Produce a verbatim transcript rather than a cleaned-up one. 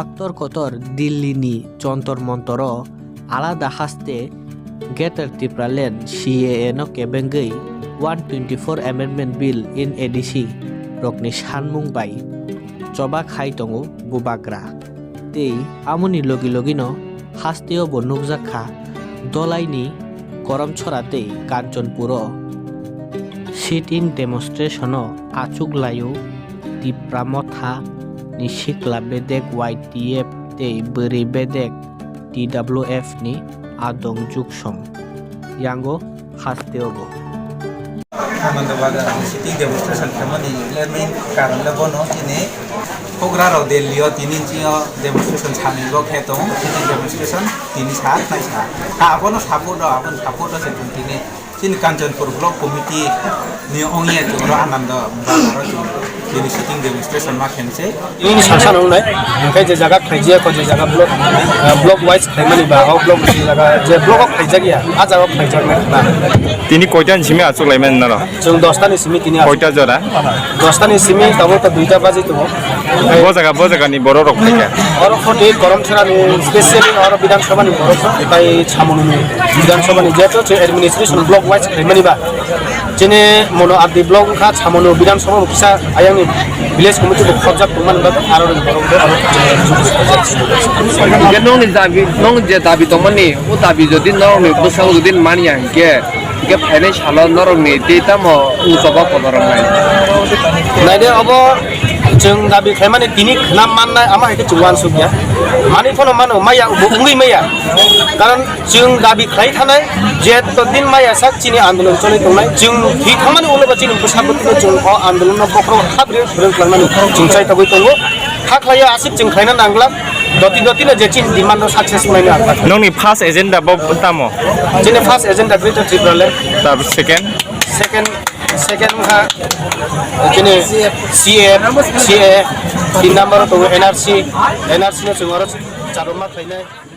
Doctor kotor Delhi ni Jantar Mantar o alada haste Greater Tipraland C A A no kebengwi one twenty-four Amendment Bill in A D C rokni sanmung bai choba khai tongo Bubagra. Tei amoni logi logino hasteo bo nukjak kha Dolaini Koromchora tei Kanchanpuro sit-in demonstration o achuk laio Tipra Motha ni sikla bedek Y T F tei bwrwi bedek T W F ni adong juksong yango hasteo bo. Ananda Bazar ni sitting demonstration khaimani le main karon le bono chini Bubagra rok Delhi o tini chini o demonstration sani bo khe tongo, sitting demonstration tini sa nai sa. Ta abono support o, abono support o se tini chini Kanchanpur Block Committee ni ongya chwngno Ananda Bazar o chwng tini sitting demonstration ma khense. Ini sasa nung nai, hingke je jaga khlaijak, ko je jaga block, ah, block wise khlaimani ba, o block si jaga, je block o khlaijak ya, a jaga o khlaijak nai ba. Tini koita ni simi achuk laimani naro? Chwng dosta ni simi tini achuk. Koita jora? Dosta ni simi tabo to duita baji tongo. Bo jaga, bo jaga ni borok rok phaikha? Oro kho tei Koromchora ni specially oro Bidhan Sabha ni borok rok, tai Chamonu ni Bidhan Sabha ni jeto che administration block wise khlaimani ba. Chini mono R D block wngkha, Chamonu Bidhan Sabha bo kisa ayang ni village committee bo khobjak tongmani bagwi aro ni borok bo aro Hingke nokni dabi, nok je dabi tongmani, o dabi jodi norokni bwskango jodi manya hingke, hingke phainai salo norokni tei tamo wngtogo kotor wngnai. Naide obo chwng dabi khlaimani tini khna mannai, ama hai khe chwng uansukya. Manwi phano mano, maya bo wngwi maya. Karon Chwng dabi khlai thanai, je to din maya sak chini andolon choli tongnai, chwng thwi thangmani ulo bo chini bwsa bwtwi chwng o andolon no bokhorok habri bwrwng khlaimani chwng chai togwi tongo. Kha khlaiya aswk chwng khlaina nangla, doti doti no je chini demand no success khlaina ang kha. Nokni first agenda bo tamo? Chini first agenda Greater Tipraland. Tab second? Second, second wngkha chini C A A, C A A, tin number o tongo N R C, N R C no chwng oro charwma khlainai.